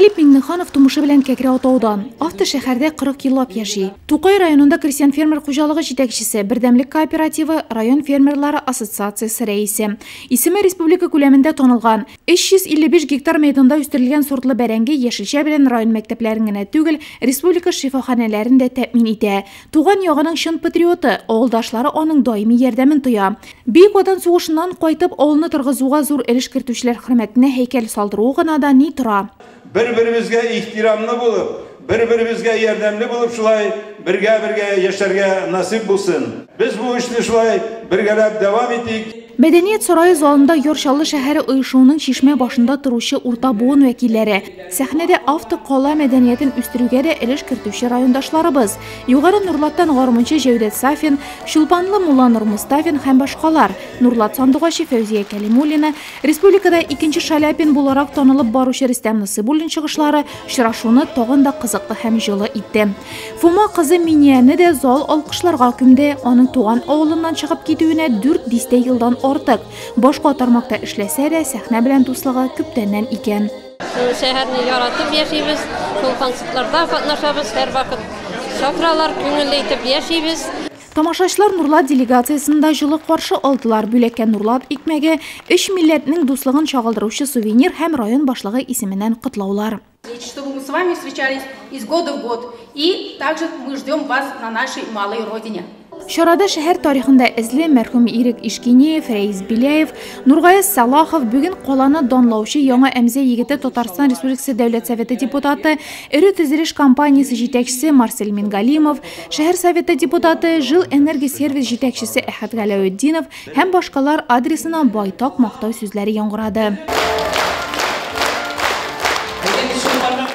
Минталип Миңнеханов тумышы белән Кәкре Атаудан. Автошәһәрдә 40 еллап яши. Тукай районында крестьян-фермер хуҗалыгы җитәкчесе, Бердәмлек кооперативы, район фермерлары ассоциациясе рәисе. Исеме республика күләмендә танылган. 355 гектар мәйданда үстерелгән сортлы бәрәңге, яшелчә белән район мәктәпләрен генә түгел, республика шифаханәләрен дә тәэмин итә. Туган ягының чын патриоты, авылдашлары аның даими ярдәмен тоя. Бөек Ватан сугышыннан кайтып, авылны торгызуга зур өлеш кертүчеләр хөрмәтенә һәйкәл салдыруы гына да ни тора. Бер-беребезгә ихтирамлы булып, бер-беребезгә ярдәмле булып шулай бергә-бергә яшәргә насыйп булсын. Без бу эшне шулай бергәләп дәвам итик. Мәдәният сарае залында Яр Чаллы шәһәре оешуының чишмә башында торучы урта буын вәкилләре, сәхнәдә автокала мәдәниятен үстерүгә дә өлеш кертүче райондашларыбыз, Югары Нурлаттан гармунчы Җәүдәт Сафин, Чулпанлы Мулланур Мостафин һәм башкалар, Нурлат сандугачы Фәүзия Кәлимуллина, республикада икенче Шаляпин буларак танылып баручы Рөстәм Насыйбуллин чыгышлары очрашуны тагын да кызыклы һәм җылы итте. Фома кызы Минияне дә зал алкышларга күмде. Аның туган авылыннан чыгып китүенә 4 дистә елдан артык. Башка тармакта эшләсә дә, сәхнә белән дуслыгы күптәннән икән. Шәһәрне яратып яшибез, шул концертларда катнашабыз, һәрвакыт чакыралар, күңелле итеп яшибез. Тамашачылар Нурлат делегациясен дә җылы каршы алдылар. Бүләккә Нурлат икмәге, өч милләтнең дуслыгын чагылдыручы сувенир һәм район башлыгы исеменнән котлаулар. Чтобы мы с вами встречались из года в год. И также мы ждем вас на нашей малой родине. Чарада шәһәр тарихында эзле мәрхүм Ирек Ишкинеев, Рәис Беляев, Нургаяз Салахов, бүген каланы данлаучы Яңа Әмзә егете Татарстан Республикасы Дәүләт Советы депутаты, эре төзелеш компаниясе җитәкчесе Марсель Мингалимов, шәһәр советы депутаты, Жилэнергосервис җитәкчесе Әхәт Галәветдинов һәм башкалар адресына байтак мактау сүзләре яңгырады.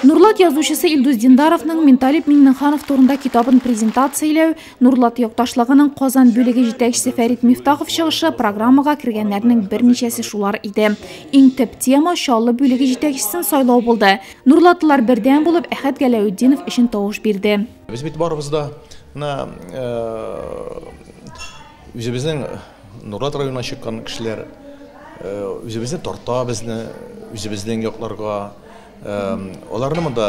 Нурлат язучысы Илдус Диндаровның Минталип Миңнеханов турында китабын презентацияләү, Нурлат якташлыгының Казан бүлеге җитәкчесе Фәрит Мифтахов чыгышы программага кергәннәрнең берничәсе шулар иде. Иң төп тема Чаллы бүлеге җитәкчесен сайлау булды. Нурлатлылар бердәм булып Әхәт Галәветдинов өчен тавыш бирде. Без бит барыбыз да менә үзебезнең Нурлат районыннан чыккан кешеләр, үзебезне тарта безне, үзебезнең якларга. Аларны монда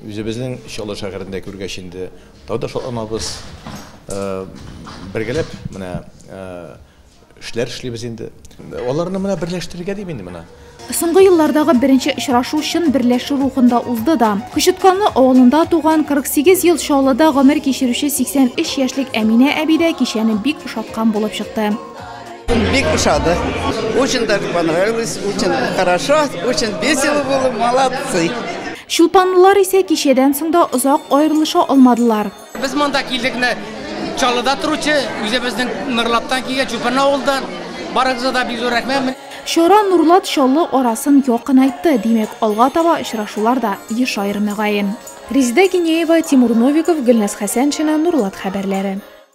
үзебезнең Чаллы шәһәрендә күргәч инде тагы да шатланабыз. Бергәләп менә эшләр эшлибез инде. Аларны менә берләштерергә дип инде менә. Соңгы еллардагы беренче очрашу чын берләшү рухында узды да. Кычытканлы авылында туган 48 ел Чаллыда гомер кичерүче 83 яшьлек Әминә әби дә кичәне бик ошаткан булып чыкты. Бик ошады. Очень даже понравилось, очень хорошо, очень весело было, молодцы. Чулпанлылар исә кичәдән соң да озак аерылыша алмадылар. Без монда килдек менә Чаллыда торучы, үзебезнең Нурлаттан килгән Чулпан авылдан. Барыгызга да бик зур рәхмәт. Чара Нурлат Чаллы арасын якынайтты. Димәк, алга таба очрашулар да ешайыр мөгаен. Резеда Гинеева, Тимур Новиков, Гөлназ Хәсәншина, Нурлат хәбәрләре.